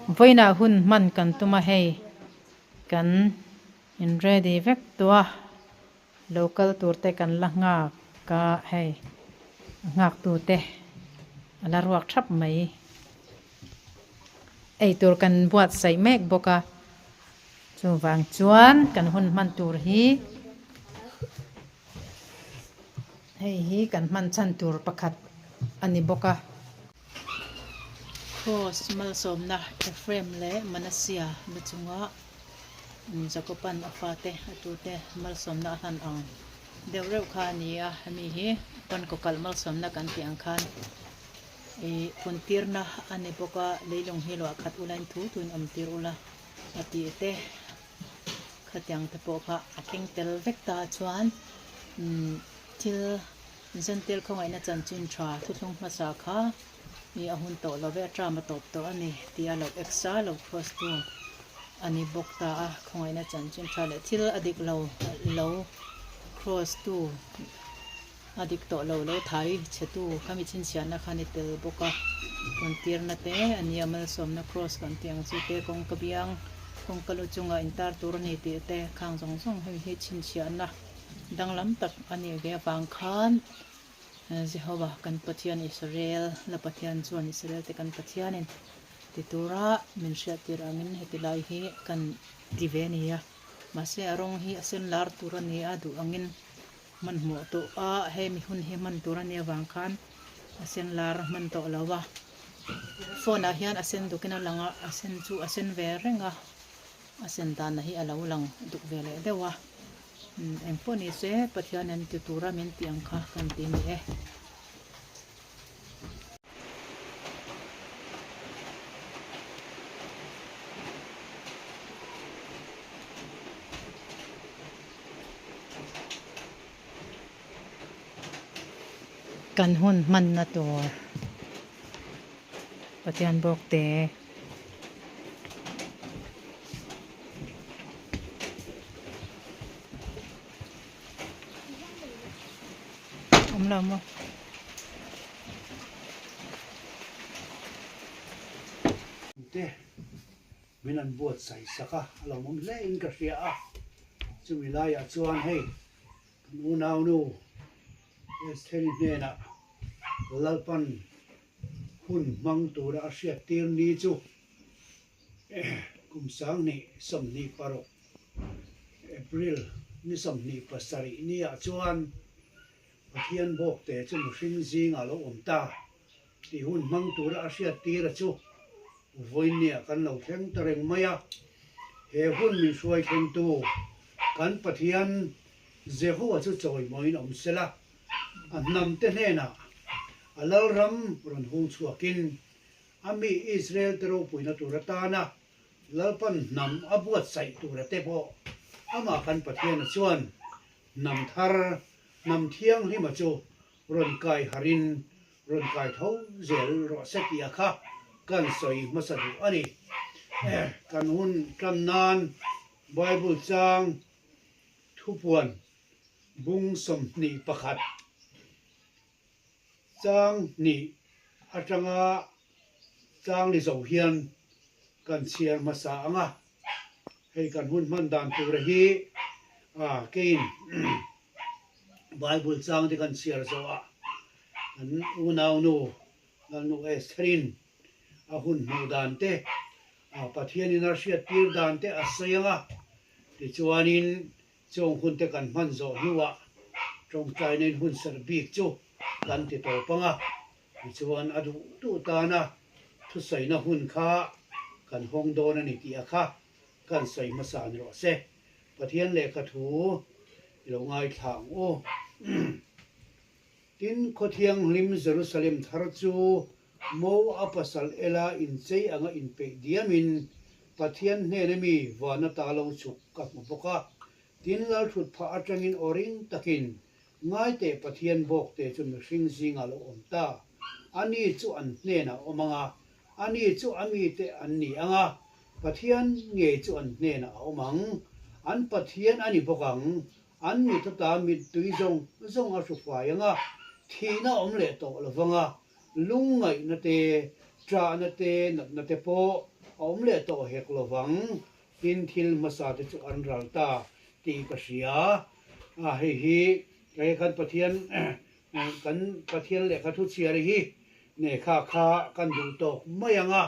Vawiinah hun hman kan tum a hei kan in ready vek tawh a lo kal tur te kan la nghak a hei a nghak tu te a la ruak thap mai eitur kan buatsaih mek bawk a chuvang chuan kan hun hman tur hi Hei hi kan hman chhan tur pakhat a ni bawk a. Cross malsawmna Ephraim leh Manasseh na chunga Jakoban a fate a tute malsawmna a hlan ang deuh reuh kha a ni a. Hemi hi pawn kawkalh malsawmna kan tih ang khan ih puntirna a ni bawk a, leilung hi luah khat ula in thu thuin awm tir ula a tih te. Khatiang te pawh kha a keng tel vek ta chuan umm thil Zentel khawngaihna chanchin tha thuthlung hmasa kha ih a hun tawh lo ve a term a tawp tawh a ni tih a lo ex a lo cross tu a ni bawk ta a khawngaihna chanchin tha leh thil a dik lo lo cross tu a dik tawh lo lo thai chhe tu khami chhinchhiahna kha a ni tel bawk a hawntirna te a nia malsawmna cross kan tih ang chi te kawngka biang kawngka lu chunga intar tur a ni tih te khang zawng zawng hei hi chhinchhiahna danglam tak a nih ve avang khan Jehova kan Pathian Israel la Pathian chuan Israel te kan Pathianin ti tura min hriattir angin heti lai hi kan ti ve a ni a mahse a rawng hi a sen lar tur a ni a duh angin. Hmanhmawh tawh a, hei mi hun hi hman tur a nih avang khan a sen lar hman tawh lo a, phone ah hian a sen dukin a lang a, a sen chu a sen ve reng a, a sen dan hi a lo lang duk ve leh deuh a, engpawh ni se Pathian in ti tura min tih ang kha kan ti ni e. Kan hun hmanna tur Pathian bawk te awm lo maw. Te min an buatsaih sak a, a lawmawm hle in ka hria a, chumi laiah chuan hei kan unaunu Estheri hnenah Lalpan hun hmang tura a hriat tir ni chu kum 2026 April ni 27 niah chuan Pathian bawkte chu mihring zingah lo awm ta tih hun hmang tura a hriat tir a chu Vawinia kan lo thleng ta reng mai a, he hun min hruai thlengtu kan Pathian Jehovah chu chawimawiin awm sela, a hnamte hnenah a lalram rawn hung chhuakin a mi Israel-te ropuina tur atana Lalpan hnam a buatsaih tura te pawh amah kan Pathiana chuan hnam thar, hnam thianghlima chu rawn kai harin rawn kai tho zel rawh se tih a kha kan sawi hmasa duh a ni. Kan hun tan nan Bible chang thupuan bung 21 chang hnih atanga chang ni zo hian kan chhiar hmasa ang a, hei kan hun hman dan tura hi keiin Bible chang te kan chhiar zawh a, kan unaunu Lalnu Estherin a hun hmuh dan te, Pathianin a hriattir dan te a sawi ang a, tichuanin Chung hun te kan hman zawh hnuah tawngtaina in hun serh bik chu kan ti tawp ang a, tichuan a duh duh tana thusawiina hun kha kan hawng dawn a ni tih a kha kan sawi hmasa ni rawh se. Pathian lehkha thu i lo ngaithla ang u. Tin, Khawthianghlim Jerusalem thar chu Mo a pasal ela inchei anga inpeih diamin Pathian hnena mi vana ta lo chhuk ka hmu bawk a. Tin, Lalthut phah atangin aw ring takin, Ngaiteh Pathian bawkte chu mihring zingah lo awm ta. Ani chu an hnenah awm anga, ani chu a mite an ni anga, Pathian ngei chu an hnenah a awm ang. An Pathian a ni bawk ang. An mit ata mittui zawng zawng a hru fai anga, thihna awm leh tawh lovanga, Lungngaihna te, ṭahna te, natna te pawh a a awm leh tawh hek lo vang, tin thil hmasa te chu an ral ta tih ka hria. A hei hi hei khan Pathian kan Pathian lehkha thu chhiar hi ne kha kha kan duh tawk mai ang a,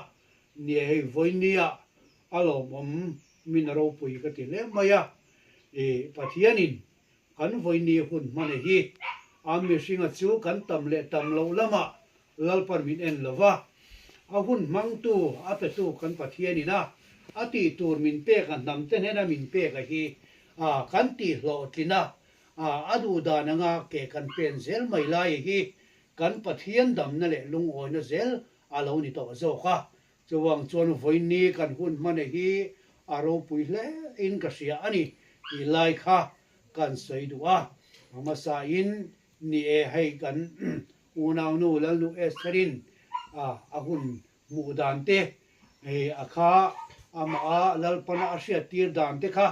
nia hei vawinia a lawmawm min a ropui ka ti hle mai a, i Pathianin Kan vawiini hun hmane hi a mihringa chu kan tam leh tam loh lamah Lalpan min en lo va, a hun hmangtu, a petu kan Pathianin a a tih tur min pek a hnamte hnena min pek a hi a kan tih hlawhtlin a, a duh dan anga ke kan pen zel mai lai hi kan Pathian damna leh lungawina zel a lo ni tawh zawk a. Chuvang chuan vawiini kan hun hmane hi a ropui hle in ka hria a ni tih lai kha kan sawi duh a. A hmasa in ni e hei kan unaunu Lalnu Esther-in a hun hmuh dan te a kha amah a Lalpana a hriat tir dan te kha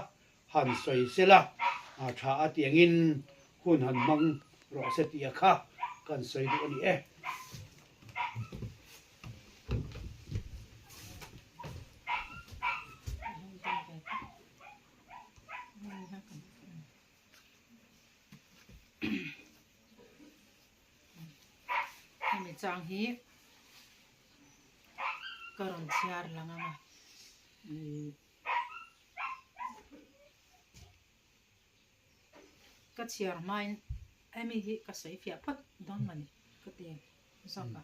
han sawi sela tha a tiangin hun han hmang rawh se tih a kha kan sawi duh a ni e. Hemi chang hi ka rawn chhiar lang ang a. Ka chhiar hmain hemi hi ka sawi fiah phawt dawn mawni ka ti zawk a.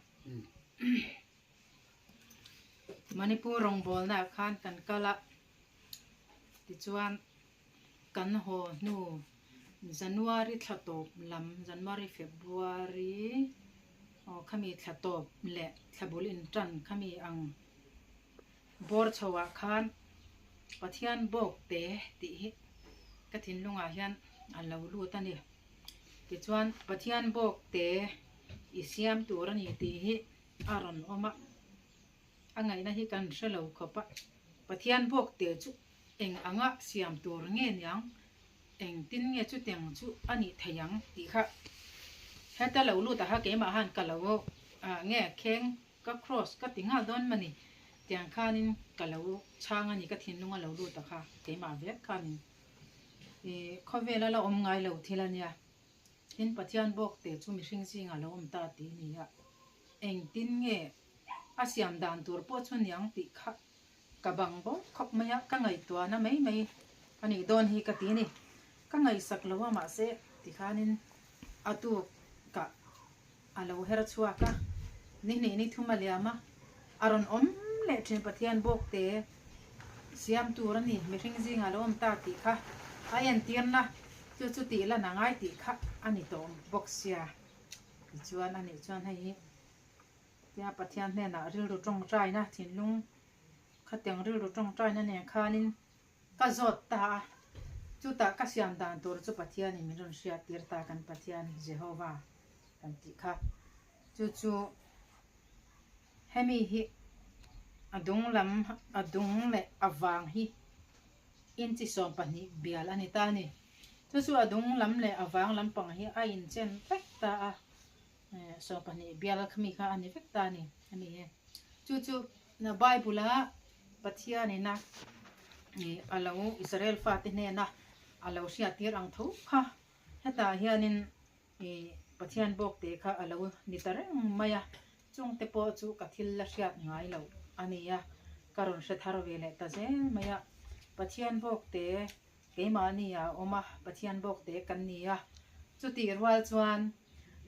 Manipur rawngbawlna ah khan kan kal a, tichuan kan haw hnu January thla tawp lam January February aw khami thla tawp leh thla bul intan khami ang Bawr chho ah khan Pathian bawk te tih hi ka thinlungah hian a lo lut a ni. Tichuan Pathian bawk te i siam tur a ni tih hi a rawn awm a, a ngaihna hi kan hre lo khawp a. Pathian bawk te chu eng anga siam tur nge niang, engtin nge chutiang chu a nih theih ang tih kha heta lo lut ah kha keimah han ka lo nge kheng Ka cross ka ti nghal dawn mani tiang khanin ka lo chhang a ni ka thinlung a lo lut a kha keimah vek khanin i khawvel a la awm ngai lo thil a nia tin Pathian bawk te chu mihring zingah lo awm ta tih a ni a engtin nge a siam dan tur pawh chu niang tih kha ka bang bawk khawp mai a ka ngaihtuahna mai mai a nih dawn hi ka ti a ni ka ngaihsak lo a mahse tikhanin a tuk ka A lo her chhuak a, ni hnih ni thum a liam a, a rawn awm leh thin Pathian bawk te siam tur a ni, mihring zingah lo awm ta tih kha a entirna chu chu tih lan a ngai tih kha a ni tawh bawk sia. Tichuan a nih chuan hei hi tia Pathian hnenah rilru tawngtaina thinlung khatiang rilru tawngtaina nen khanin Ka zawt ta a, chutah ka siam dan tur chu Pathianin min rawn hriat tir ta kan Pathian Jehovah kan tih kha. Chu chu hemi hi a dung lam a dung leh a vang hi inchi 12 bial a ni ta a ni. Chu chu a dung lam leh a vang lampang hi a inchen vek ta a, 12 bial khami kha a ni vek ta a ni hemi hi. Chu chu Bible a Pathianina a lo Israel fate hnena a lo hriattir ang tho kha hetah hianin ih Pathian bawk te kha a lo ni ta reng mai a, chungte pawh chu ka thil la hriat ngai loh a ni a, ka rawn hre thar ve leh ta zel mai a, Pathian bawk te keimahni a awm a, Pathian bawk te kan ni a, chutih rual chuan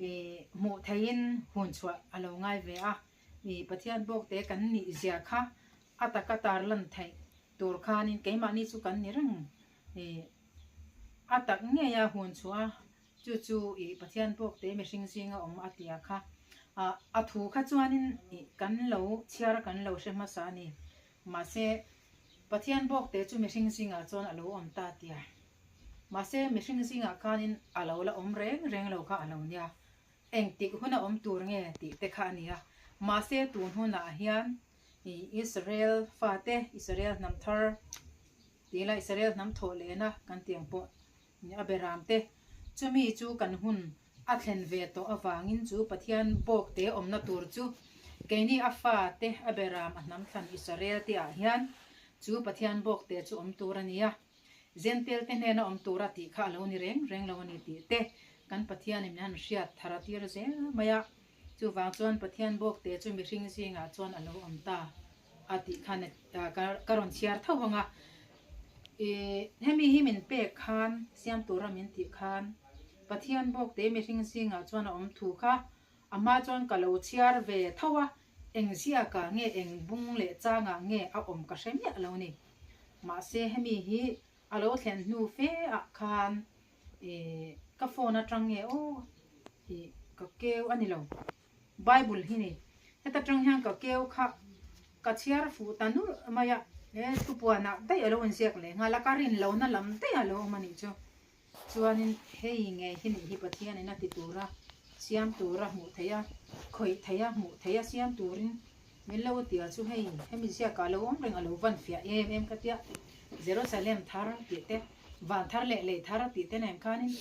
ih hmuh theihin hun chhuah a lo ngai ve a. I Pathian bawk te kan nih zia kha a taka tar lan theih tur khanin keimahni chu kan ni reng. I a tak ngei a hun chhuah a, chu chu i Pathian bawk te mihring zinga awm a tia kha. A thu kha chuanin i kan lo chhiar a kan lo hre hmasa a ni. Mahse Pathian bawk te chu mihring zingah chuan a lo awm ta tia. Mahse mihring zingah khanin a lo la awm reng reng lo kha a lo nia. Engtik huna awm tur nge tih te kha a ni a, mahse tun hunah hian i Israel fate, Israel hnam thar tih ila Israel hnam thawh lehna kan tih ang pawh a beram te, chumi chu kan hun a thlen ve tawh avangin chu Pathian bawk te awmna tur chu Keini a fate a beram a hnam thlan Israel te ah hian chu Pathian bawk te chu awm tur a ni a, Jentail te hnena awm tura tih kha a lo ni reng reng lo a ni tih te kan Pathianin min han hriat thar a tir zel mai a. Chuvang chuan Pathian bawk te chu mihring zingah chuan a lo awm ta a tih khan ka rawn chhiar tho ang a. Hemi hi min pek khan, siam tura min tih khan Pathian bawk te mihring zingah chuan a awm thu kha A hma chuan ka lo chhiar ve tho a, eng ziakah nge eng bung leh changah nge a awm ka hre miah lo ni. Mahse hemi hi a lo thlen hnu fe ah khan ih ka phone atang nge aw ih ka keu a ni lo, Bible hi ni. Heta tang hian ka keu kha ka chhiar fuh ta nulh mai a, he thupuanah daih a lo inziak leh nghal a, ka rin lohna lam daih a lo awm a nih chu. Chuanin hei ngei hi nih hi Pathianin a ti tura siam tura hmuh theih a, khawih theih a, hmuh theih a siam turin min lo tia chu hei hemi ziakah a lo awm reng a lo van fiah em em ka tia Jerusalem thar tih te, van thar leh lei thar tih te nen khanin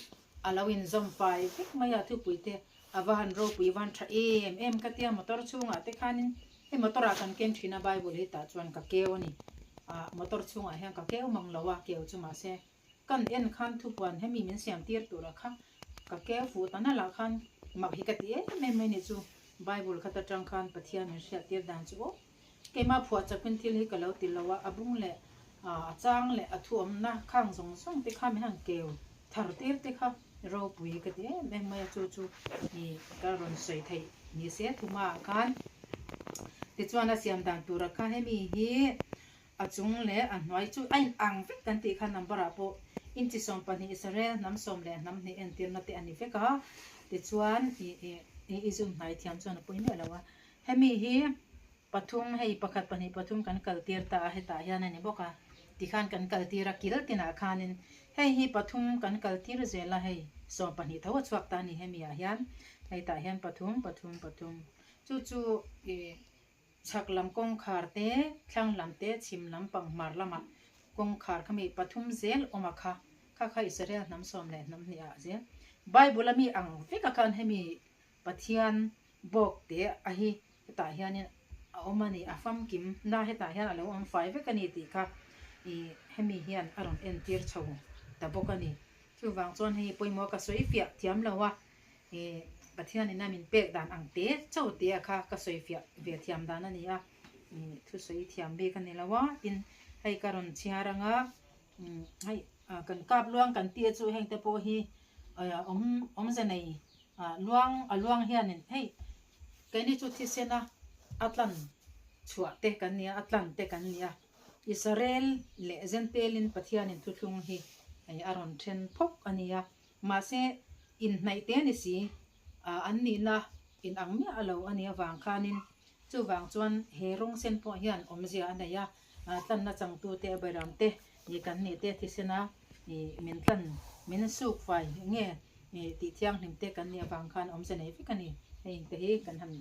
a lo inzawm fai vek mai a thupui te a va han ropui van tha em em ka tia motor chhungah te khanin hei motor ah kan ken thin a Bible hi tah chuan ka keu a ni, ah motor chhungah hian ka keu mang lo a keu chu mahse Kan en khan thupuan hemi min siam tir tura kha ka keu fuh ta nalh ah khan mak hi ka ti em em mai ni chu Bible khat atang khan Pathian min hriat tir dan chu aw keimah phuah chawpin thil hi ka lo ti lo a, a bung leh a chang leh a thu awmna khang zawng zawng te kha min han keu thar tir te kha ropui ka ti em em mai a chu chu ih ka rawn sawi theih ni se thuma ah khan tichuan a siam dan tura kha hemi hi A chung leh a hnuai chu a in ang vek kan tih kha number ah pawh inchi 12 Israel hnam sawm leh hnam hnih entirna te a ni vek a, tichuan ih ih ih i zoom hnai thiam chuan a pawi miah lo a. Hemi hi pathum hei pakhat pahnih pathum kan kal tir ta a hetah hian a ni bawk a, tikhan kan kal tir a kil tinah khanin hei hi pathum kan kal tir zel a hei 12 tho a chhuak ta a ni hemi ah hian hetah hian pathum pathum pathum chu chu ih Chhak lam kawngkhar te, thlang lam te, chhim lam pang hmar lamah kawngkhar kha mi pathum zel awm a kha, kha kha Israel hnam sawm leh hnam hnih ah zel. Bible a mi ang vek a khan hemi Pathian bawk te a hi hetah hianin a awm a ni, a famkim na hetah hian a lo awm fai vek a ni tih kha ih hemi hian a rawn entir chho ta bawk a ni. Chuvang chuan hei pawimawh ka sawi fiah thiam lo a. Ih Pathian ina min pek dan ang te chauh te a kha ka sawi fiah ve thiam dan a ni a, ih thusawi thiam bik a ni lo a, tin hei ka rawn chhiar ang a, umm hei kan kap luang kan tih chu heng te pawh hi awm awmze nei ah luang a luang hianin hei keini chu thisen a a tlan chhuah te kan ni a a tlan te kan ni a, Israel leh Zentelin Pathianin thuthlung hi hei a rawn then phawk a ni a. Mahse, inhnaih te ni si, an nihna in ang miah a lo a nih avang khanin chuvang chuan he rawng sen pawh hian awmzia a nei a, tlanna changtute a beram te ih kan nih te thisena ih min tlan min suk fai nge ih tih thianghlim te kan nih avang khan awmzia nei vek a ni. Hei te hi kan han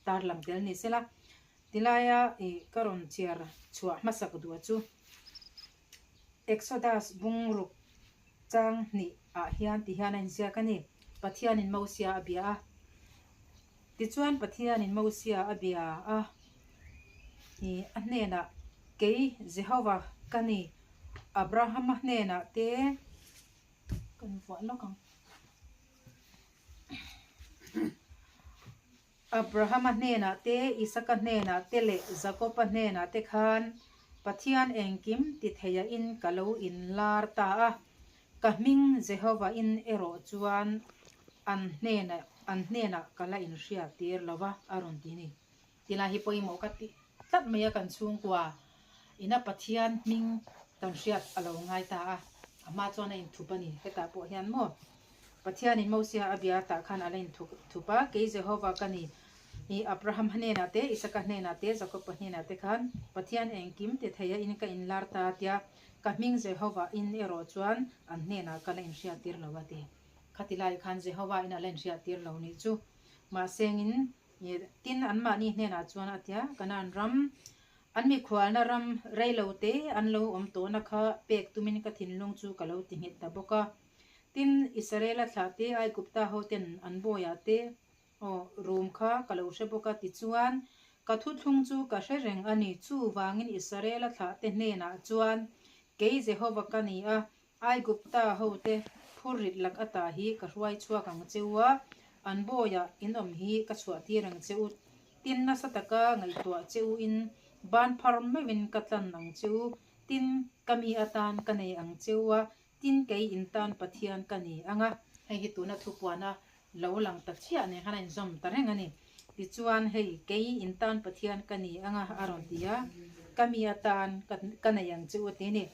tarlang tel ni sela. Tilaia ih ka rawn chhiar chhuah hmasak duh chu Exodus bungruk chang hnih ah hian ti hian a inziak a ni. Pathianin Mosia a bia a. Tichuan Pathianin Mosia a bia a, ih a hnenah, Kei Jehovah ka ni, Abrahama hnenah te kan vuah lawk ang. Abrahama hnenah te, Isaka hnenah te leh Jakoba hnenah te khan Pathian engkim ti theiahin ka lo inlar ta a, ka hming Jehovahin erawh chuan an hnenah an hnenah ka la inhriattir lo va, a rawn ti ni. Tilai hi pawimawh ka ti tlat mai a, kan chhungkua ina Pathian hming kan hriat a lo ngai ta a, a hma chuan a inthup a ni. Hetah pawh hian maw Pathianin Mosia a bia tah khan a la inthup thup a, Kei Jehova ka ni, i Abraham hnenah te, Isaka hnenah te, Jakoba hnenah te khan Pathian engkim ti thei a in ka inlar ta tia ka hming Jehova in erawh chuan an hnenah ka la inhriattir lo a ti. Khati lai khan Jehova in a la inhriattir lo nih chu. Mahsengin Tin, anmahni hnenah chuan a tia, Kanaan ram, an mikhualna ram rei lo te an lo awm tawhna kha pek tumin ka thinlung chu ka lo ti nghet ta bawk a. Tin, Israela thlah te, Aigupta hoten an bawiah te Aw, rum kha ka lo hre bawk a, tichuan, ka thuthlung chu ka hre reng a ni. Chuvangin Israela thlahte hnenah chuan, Kei Jehova ka ni a, Aigupta hote phurrit lak ata hi ka hruai chhuak ang che u a, an bawiah in awm hi ka chhuahtir ang che u. Tin, nasa taka ngaihtuah che u in ban phar meuhin ka tlan ang che u. Tin, ka mi atan ka nei ang che u a, tin kei in tan Pathian ka ni ang a. Hei hi tuna thupuana lo lang ta chiah nen khan a inzawm ta reng a ni. Tichuan, hei kei in tan Pathian ka ni ang a, a rawn ti a, ka mi atan ka nei ang che u a ti a ni.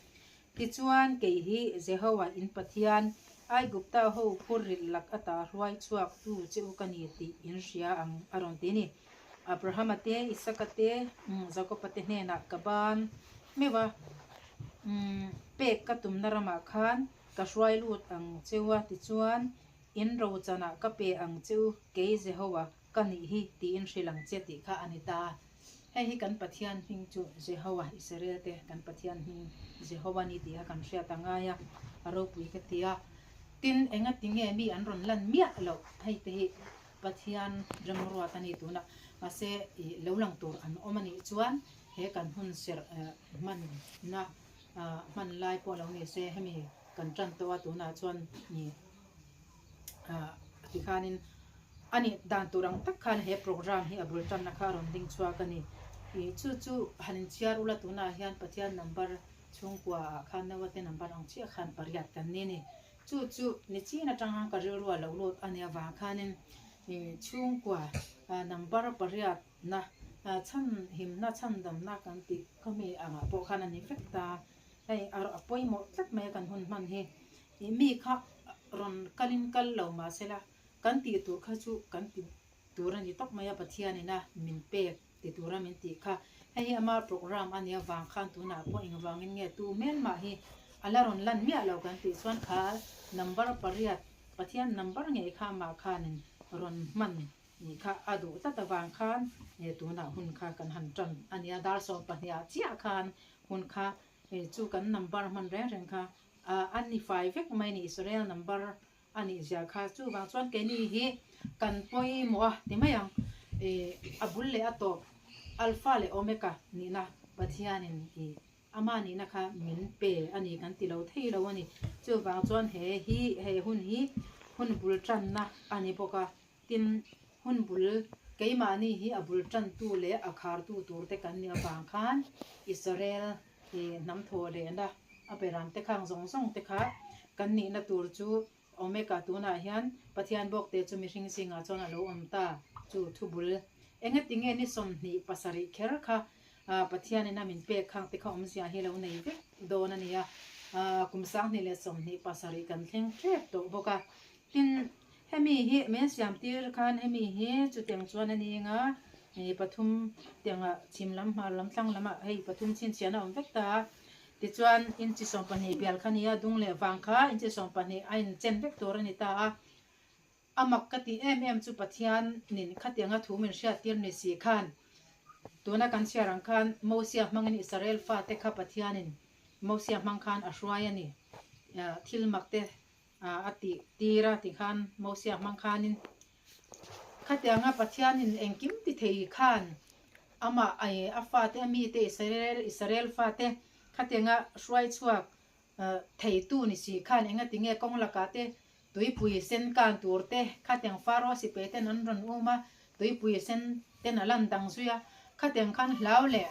Tichuan, kei hi Jehowa in Pathian, Aigupta ho phurrit lak ata hruai chhuak tu che u ka ni tih in hria ang, a rawn ti a ni. Abrahama te, Isaka te, Jakoba te hnenah ka ban meuh a, pek ka tumna ramah khan ka hruai lut ang che u a, tichuan, in rochanah ka pe ang che u, kei Jehowa ka nih hi tiin hrilh ang che tih kha a ni ta. Hei hi kan Pathian hming chu Jehowa, Israel te kan Pathian hming Jehowa ni tih kha kan hriat a ngai a, a ropui ka ti a. Tin, engati nge mi an rawn lan miah loh hei te hi Pathian remruat a ni tunah. Mahse, ih lo lang tur an awm a nih chuan he kan hun serh hmanna hman lai pawh lo ni se hemi kan tan tawh a tunah chuan ih tikhanin a nih dan tur ang tak khan he program hi a bul tanna kha a rawn ding chhuak a ni. Ih chu chu han inchhiar ula tunah hian Pathian number chhungkua ah khan naute number ang chiah khan pariat kan ni a ni. Chu chu ni chin atanga ka rilru a lo lut a nih avang khanin ih chhungkua number pariat na chhan himna chhan damna kan tih khawmi angah pawh khan a ni vek ta. Hei a pawimawh tlat mai a kan hun hman hi. Ih mi kha rawn kalin kal lo mahsela kan tih tur kha chu kan ti tur a ni tawp mai a Pathianina min pek ti tura min tih kha. Hei hi ama program a nih avang khan tunah pawh engvangin nge tu hmelmah hi a la rawn lan miah lo kan tih chuan kha number pariat Pathian number ngei kha amah khanin rawn hman nih kha a duh tlat avang khan tunah hun kha kan han tan a nia dar 12 ah chiah khan hun kha chu kan number hman reng reng kha a ni fai vek mai a ni Israel number a nih zia kha chuvang chuan keini hi kan pawimawh a ti mai ang ih a bul leh a tawp Alpha leh Omega nihna Pathianin ih ama nihna kha min pe a ni kan ti lo thei lo a ni chuvang chuan he hi he hun hi hun bul tanna a ni bawk a tin hun bul keimahni hi a bul tantu leh a khartu tur te kan nih avang khan Israel Ih hnam thaw lehna a beram te khang zawng zawng te kha kan nihna tur chu Omega tunah hian Pathian bawk te chu mihring zingah chuan a lo awm ta chu thu bul. Engati nge ni 27 kher kha Pathianin a min pek khang te kha awmzia hi lo nei vek dawn a nia. Kum 2027 kan thleng tep tawh bawk a. Tin, hemi hi min siam tir khan hemi hi chutiang chuan a ni anga pathum tiangah chhim lam hmar lam thlang lamah hei pathum chhinchhiahna a awm vek ta a. Tichuan inchi 12 bial kha nia dung leh vang kha inchi 12 a inchen vek tur a ni ta a. A mak ka tih em em chu Pathian nin khatianga thu min hriat tir ni si khan tuna kan chhiar ang khan Mosia hmangin Israel fate kha Pathianin Mosia hmang khan a hruai a ni. Thil mak te a tih tir a ti khan Mosia hmang khanin khatianga Pathianin engkim ti thei khan amah a fate a mite Israel Israel fate khatianga hruai chhuak theitu ni si khan engati nge kawng lakah te tuipui sen kan tur te khatiang Pharaoh sipai ten an rawn um a tuipui sen ten a lan dang zui a khatiang khan hlau leh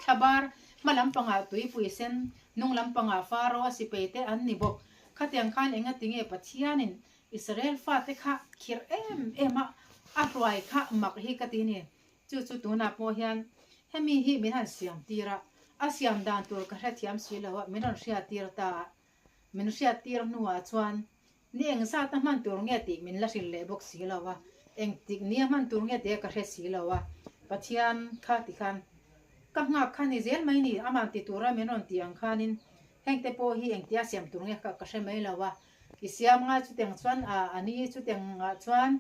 thlabar hma lampangah tuipui sen hnung lampangah Pharaoh sipai te an ni bawk. Khatiang khan engati nge Pathianin Israel fate kha khirh em em a, a hruai kha mak hi ka ti ni. Chu chu tunah pawh hian hemi hi min han siam tir a, a siam dan tur ka hrethiam si lo a, min rawn hriattir ta a. Min hriattir hnuah chuan ni engzat a hman tur nge tih min la hrilh leh bawk si lo a, engtik ni a hman tur nge tih ka hre si lo a. Pathian kha tikhan ka nghak kha ni zel mai ni, aman ti tura min rawn tih ang khanin Heng te pawh hi engtia siam tur nge ka hre mai lo a, i siam nga chutiang chuan a a ni chutiang ah chuan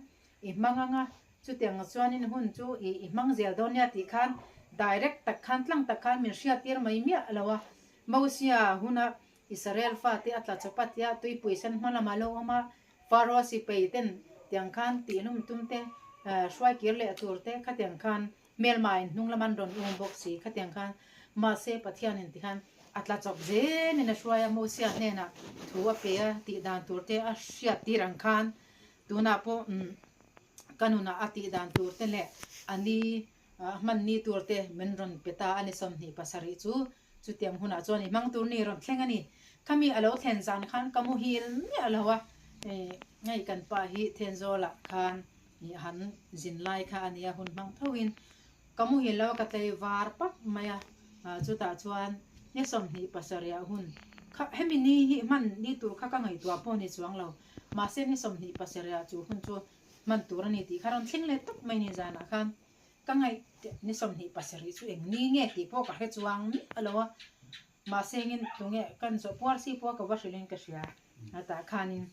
i hmang anga chutiang chuanin hun chu i i hmang zel dawn nia tih khan direct tak khan tlang tak khan min hriat tir mai miah lo a. Mosia huna Israel fate a tla chawp a tia tuipui sen hma lamah lo awm a, Pharaoh sipai ten tiang khan tih hlum tum te Hruai kir leh tur te khatiang khan hmelma in hnung lam an rawn um bawk si khatiang khan mahse Pathianin tikhan a tla chawp zelin a hruai a Mosia hnenah thu a pe a tih dan tur te a hriat tir ang khan tunah pawh ka nunah a tih dan tur te leh a ni hman ni tur te min rawn pe ta a ni 27 chu chutiang hunah chuan i hmang tur ni rawn thleng a ni. Khami a lo thlen zan khan ka muhil miah lo a, hei kan pa hi Thenzawlah khan han zin lai kha a nia hun hmang thoin ka muhil lo a ka tlei var pap mai a, chutah chuan ni 27 ah hun kha hemi ni hi hman ni tur kha ka ngaihtuah pawh ni chuang lo mahse ni 27 ah chu hun chu hman tur a ni tih kha rawn thleng leh tawp mai ni zanah khan. Ka ngaih ni 27 chu eng ni nge tih pawh ka hre chuang miah a lo a, mahse engin tunge kan zawh puar si pawh ka va hrilhin ka hria a tah khanin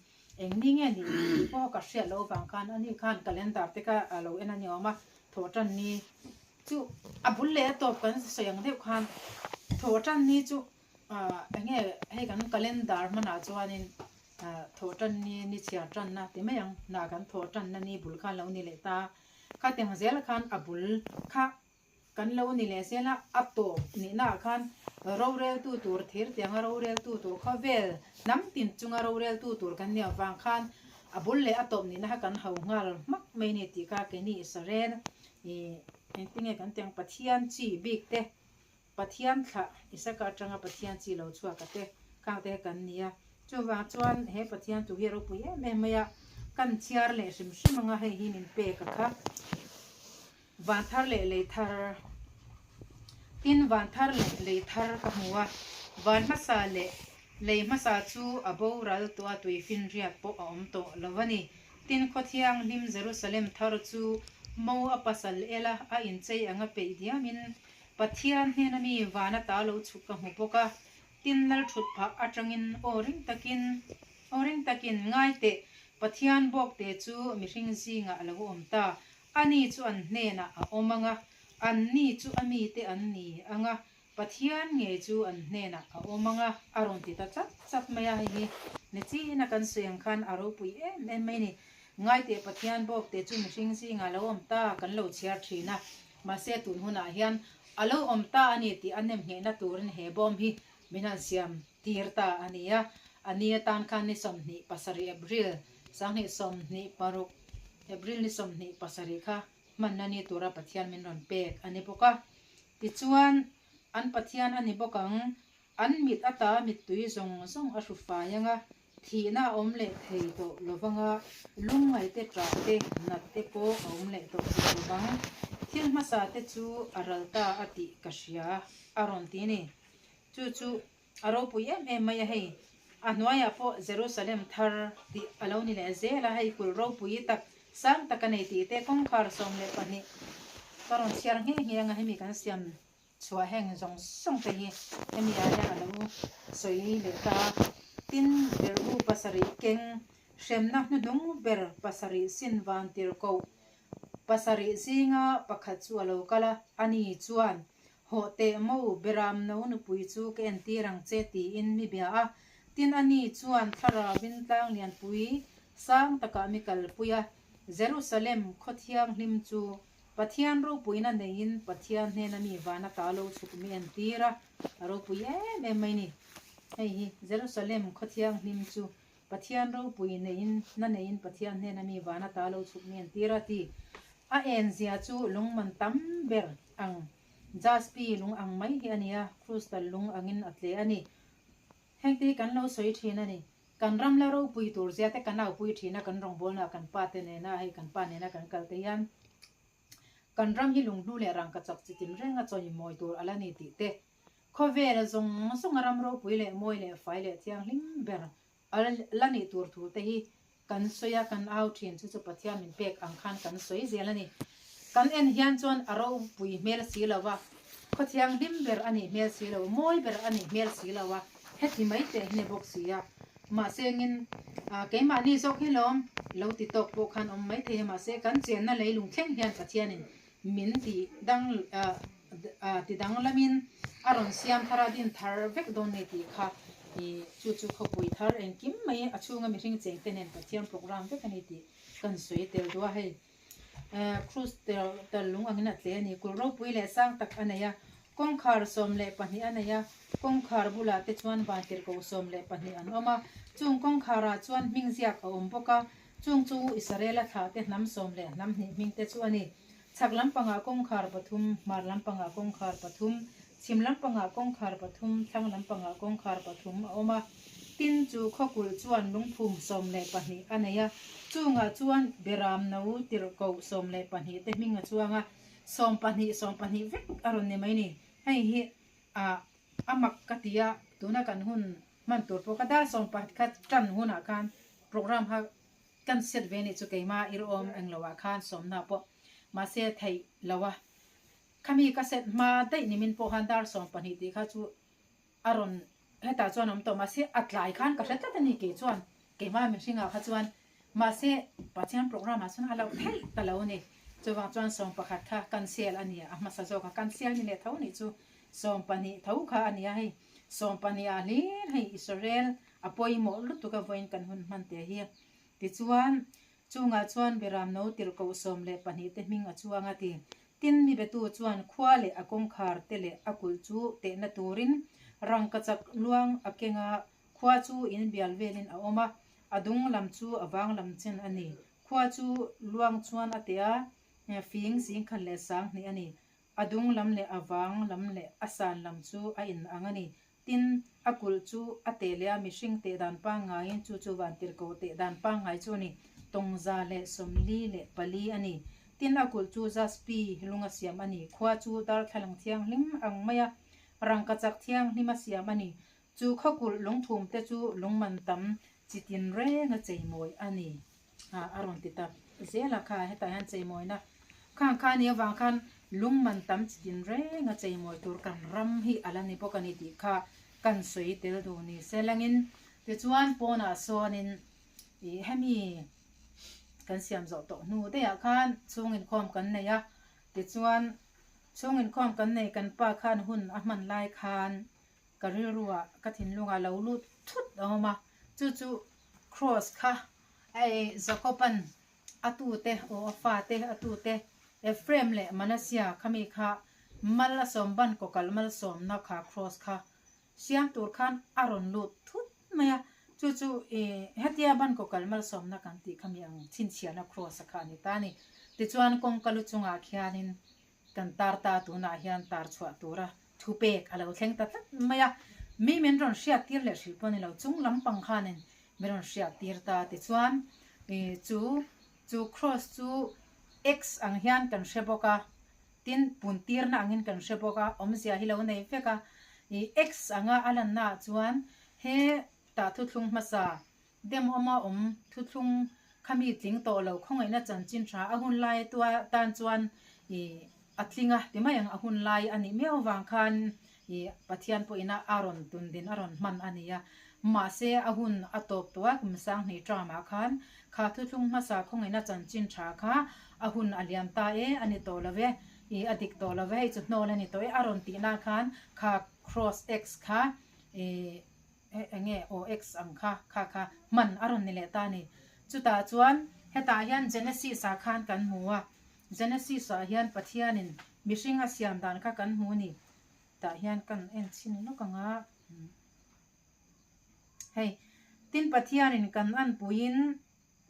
eng ni nge ni tih pawh ka hriat loh avang khan ani khan calendar te kha a lo en a ni awm a, thawhtan ni chu a bul leh a tawp kan sawi ang deuh khan thawhtan ni chu ah enge hei kan calendar hmanah chuanin ah thawhtan ni ni chhiar tanna ti mai ang hna kan thawhtanna ni bul khan lo ni leh ta. Khatiang zel khan a bul kha kan lo ni leh zel a, a tawp nihnaah khan roreltu tur thir tianga roreltu tur khawvel hnam tin chunga roreltu tur kan nih avang khan a bul leh a tawp nihna kha kan ho nghal hmak mai a ni tih kha keini Israel ih engtinge kan tiang Pathian chi bik te Pathian thlah Isaka atanga Pathian chi lo chhuak a te khang te kan ni a. Chuvang chuan he Pathian thu hi a ropui em em mai a, kan chhiar leh hrim hrim anga hei hi min pek a kha. Van thar leh lei thar Tin van thar leh lei thar ka hmu a, van hmasa leh lei hmasa chu a boral tawh a tuifinriat pawh a awm tawh lo a ni. Tin Khawthianghlim Jerusalem thar chu mo a pasal ela a inchei anga peih diamin Pathian hnena mi vana ta lo chhuk ka hmu bawk a, tin lal thut phah atangin aw ring takin, aw ring takin, ngai teh, Pathian bawkte chu mihring zingah a lo awm ta, ani chu an hnenah a awm ang a, anni chu a mite an ni ang a, Pathian ngei chu an hnenah a awm ang a, a rawn ti ta chat chat mai a, hei hi Nechina kan sawi ang khan a ropui em em mai a ni. Ngai teh, Pathian bawkte chu mihring zingah a lo awm ta, kan lo chhiar thin a. Mahse tun hunah hian a lo awm ta a ni tih a nem nghehna turin he bawm hi min han siam tir ta a ni a. A ni atan khan ni 27 April, 2026 April ni 27 kha hmanna ni tura Pathian min rawn pek a ni bawk a. Tichuan, an Pathian a ni bawk ang, an mit ata mittui zawng zawng a hru fai ang a, Thihna a awm leh thei tawh lovanga lungngaih te ṭah te nat te pawh a awm leh tawh tawh lovang. Thil hmasa te chu a ral ta a tih ka hria a rawn ti ni. Chu chu a ropui em em mai a hei. A hnuaiah pawh Jerusalem thar tih a lo ni leh zel a hei kulh ropui tak sang tak a nei tih te kawngkhar 12 ka rawn chhiar nghe nghe anga hemi kan siam Chhuah heng zawng zawng te hi hemi ah hian a lo sawi leh ta a. Tin, berhu pasarih keng hremna hnuhnung ber pasarih sin van tirhkoh pasarih zinga pakhat chu a lo kal a, ani chuan, Hawh teh mo, Beram no nupui chu ka entir ang che tiin mi bia a. Tin, ani chuan thlarauin tlang lianpui sang takah mi kalpui a, Jerusalem khaw thianghlim chu Pathian ropuina neiin Pathian hnena mi vana ta lo chhuk mi entir a, a ropui em em mai ni. Hei hi Jerusalem khaw thianghlim chu Pathian ropui neiin na neiin Pathian hnena mi vana ta lo chhuk mi entir a ti. A enzia chu lungman tam ber ang jaspi lung ang mai hi a ni a, crystal lung angin a tle a ni. Hengte hi kan lo sawi thin a ni. Kan ram la ropui tur zia te kan aupui thin a, kan rawngbawlna kan pa te nena hei kan pa nena kan kal te hian kan ram hi lunghlu leh rangka chak chi tin reng a chawi mawi tur a la ni tih te khawvel zawng zawng a ram ropui leh mawi leh fai leh thianghlim ber a la nih tur thu te hi kan sawi a, kan au thin chu chu Pathian min pek ang khan kan sawi zel a ni. Kan en hian chuan a ropui hmel si lo a, khaw thianghlim ber a nih hmel si lo, mawi ber a nih hmel si lo a, heti mai teh hi ni bawk si a. Mahse engin keimahni zawk hi lawm lo ti tawk pawh khan awm mai thei a, mahse kan chenna leilung thleng hian Pathianin min ti dang ti danglamin a rawn siam thar a, din thar vek dawn ni tih kha chu chu khawpui thar engkim mai a chhunga mihring chengte nen Pathian program vek a ni tih kan sawi tel duh a hei. Krus tel lung angin a tle a ni. Kulh ropui leh sang tak a nei a, kawngkhar 12 a nei a, kawngkhar bulah te chuan vantirhkoh 12 an awm a. Chung kawngkharah chuan hming ziak a awm bawk a, chung chu Israela thlahte hnam sawm leh hnam hnih hming te chu a ni. Chhak lampangah kawngkhar pathum, hmar lampangah kawngkhar pathum, chhim lampangah kawngkhar pathum, thlang lampangah kawngkhar pathum a awm a. Tin, chu khawkulh chuan lungphum 12 a nei a, chungah chuan Beram no tirhkoh 12 te hming a chuang a, sawmpahnih sawmpahnih vek a rawn ni mai ni. Hei hi a a mak ka ti a, tuna kan hun hman tur pawh kha dar sawmpahnih kha tan hunah khan programme kha Kan set ve nih chu keimah ir awm englo ah khan sawmna pawh mahse theih lo a. Khami ka set hma daih nimin pawh khan dar 12 tih kha chu a rawn hetah chuan awm tawh mahse a tlai khan ka hre tlat a ni kei chuan keimah mihring ah kha chuan mahse Pathian program ah chuan a lo theih ta lo a ni. Chuvang chuan 11 kha cancel a ni a, a hmasa zawk a cancel ni leh tho nih chu 12 tho kha a ni a hei 12 ah hlir hei Israel A pawimawh lutuk a vawiin kan hun hman teh hi. Tichuan, chungah chuan Beram no tirhkoh 12 te hming a chuang a ti. Tin, mi betu chuan khua leh a kawngkhar te leh a kulh chu tehna turin rangkachak luang a keng a, khua chu in bial velin a awm a, a dung lam chu a vang lam chen a ni. Khua chu luang chuan a teh a, fing zingkhat leh 2000 a ni. A dung lam leh a vang lam leh a san lam chu a in ang a ni. Tin, a kulh chu a teh leh a mihring teh dan pangngaiin chu chu vantirhkoh teh dan pangngai chu a ni, 144 a ni. Tin, a kulh chu jaspi lunga siam a ni. Khua chu darthlalang thianghlim ang maia rangkachak thianghlima siam a ni. Chu khaw kulh lungthum te chu lungman tam chi tin renga cheimawi a ni. A rawn ti ta zel a kha, hetah hian cheimawina khang kha a nih avang khan lungman tam chi tin reng a cheimawi tur kan ram hi a la ni bawk a ni tih kha kan sawi tel duh ni se langin tichuan pawnah sawnin ih hemi kan siam zawh tawh hnu daihah khan chhung inkhawm kan nei a, tichuan chhung inkhawm kan nei kan pa khan hun a hman lai khan ka rilruah ka thinlungah lo lut thut a awm a, chu chu Cross kha hei Jacob-a'n a tute aw a fate a tute Ephraim leh Manasseh khami kha mal a sawm ban kawkal malsawmna kha cross kha siam tur khan a rawn lut thut mai a, chu chu ih hetia ban kawkal malsawmna kan tih khami ang chhinchhiahna cross a kha a ni ta a ni. Tichuan kawngka lu chungah khianin Kan tar ta tunah hian tar chhuah tura thu pek a lo thleng ta tlat mai a, mi min rawn hriat tir leh hrilh pawh a ni lo, chung lampang khanin min rawn hriat tir ta tichuan chu chu cross chu X ang hian kan hre bawk a, tin pun tirna angin kan hre bawk a, awmzia hi lo nei vek a, X anga a lannaah chuan he tah thuthlung hmasa Dem awma awm thuthlung kha mi tling tawh lo khawngaihna chanchin tha a hun lai tua tan chuan i a tling a ti mai ang a hun lai a nih miau vang khan i Pathian pawhin a a rawn tun din a rawn hman a ni a mahse a hun a tawp tawh a kum 2000 term ah khan kha thuthlung hmasa khawngaihna chanchin tha kha a hun a liam ta e a ni tawh lo e i a dik tawh lo e hei chu hnawl a ni tawh e a rawn tihna khan kha cross x kha i Eng nge aw X ang kha kha kha hman a rawn ni leh ta a ni. Chutah chuan hetah hian Genesis ah khan kan hmu a, Genesis ah hian Pathianin mihring a siam dan kha kan hmu a ni. Tah hian kan en chhin lawk ang a, hei tin Pathianin kan anpuiin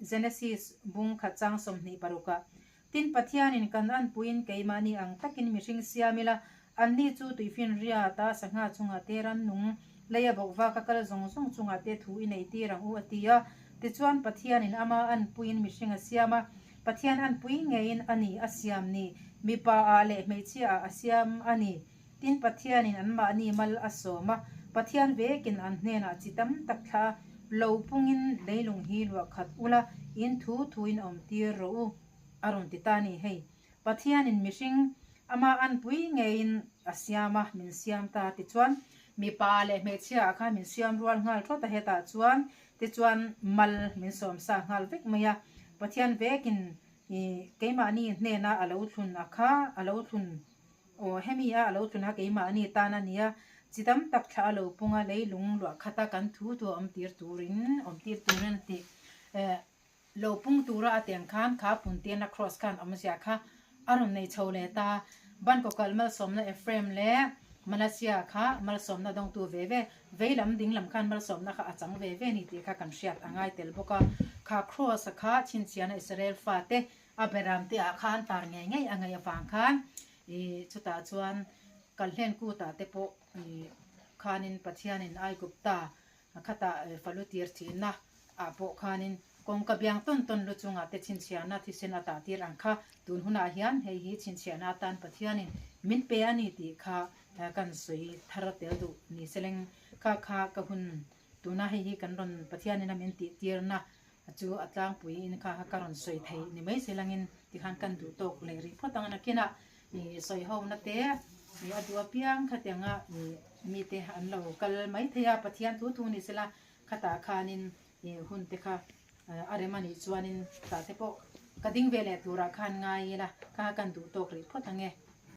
Genesis bung khat chang 26 ah, Tin, Pathianin kan anpuiin keimahni ang takin mihring siam ila, anni chu tuifinriata sangha chungah te rannung leia bawk vaka kal zawng zawng chungah te thu i nei tir ang u a ti a. Tichuan, Pathianin ama anpuiin mihring a siam a, Pathian anpui ngeiin a ni a siam ni, mipa ah leh hmeichhia ah a siam a ni. Tin, Pathianin anmahni mal a sawm a, Pathian vekin an hnenah chi tam tak thla lo pungin leilung hi luah khat ula, in thu thuin awm tir rawh u, a rawn ti ta a ni. Hei, Pathianin mihring ama anpui ngeiin a siam a, min siam ta. Tichuan, mipa leh hmeichhia ah khan min siam rual nghal thawt a, hetah chuan tichuan mal min sawm sa nghal vek mai a. Pathian vekin i keimahni hnena a lo thlun a kha, a lo thlun Aw, hemi a a lo tlun a, keimah ani tan a nia, chi tam tak thla a lo pung a, leilung luah khat a kan thu thu a awm tir turin, awm tir turin a ti. Eh. Lo pung tura a teng khan kha puntiana cross khan awmzia kha a rawn nei chho leh ta. Ban kawkalh malsawmna Ephraim leh Manasseh kha malsawmna dawngtu ve ve, vei lam ding lam khan malsawmna kha a chang ve ve ni tih kha kan hriat a ngai tel bawk a. Kha cross a kha chhinchhiahna Israel fate a beram te ah khan tar ngei ngei a ngaih avang khan ih chutah chuan kalhlen kutah te pawh ih khanin Pathianin Aigupta Khatah falu tir thihna ah pawh khanin kawngka biang tawn tawn lu chungah te chhinchhiahna thisen a tah tir ang kha tun hunah hian hei hi chhinchhiahna atan Pathianin min pe a ni tih kha kan sawi thar tel duh ni seleng kha kha ka hun tuna hei hi kan rawn Pathianin a min tih tirna chu a tlangpui in kha ka rawn sawi thei ni mai selangin tikhan kan duh tawk leh rih phawt ang nakinah Ih sawi ho na te ih a duh apiang khatianga ih mite an lo kal mai thei a, Pathian thu thu ni sela khatah khanin ih hun te kha a rem a nih chuanin tah te pawh ka ding ve leh turah khan ngai ila kha kan duh tawk rih phawt ang e.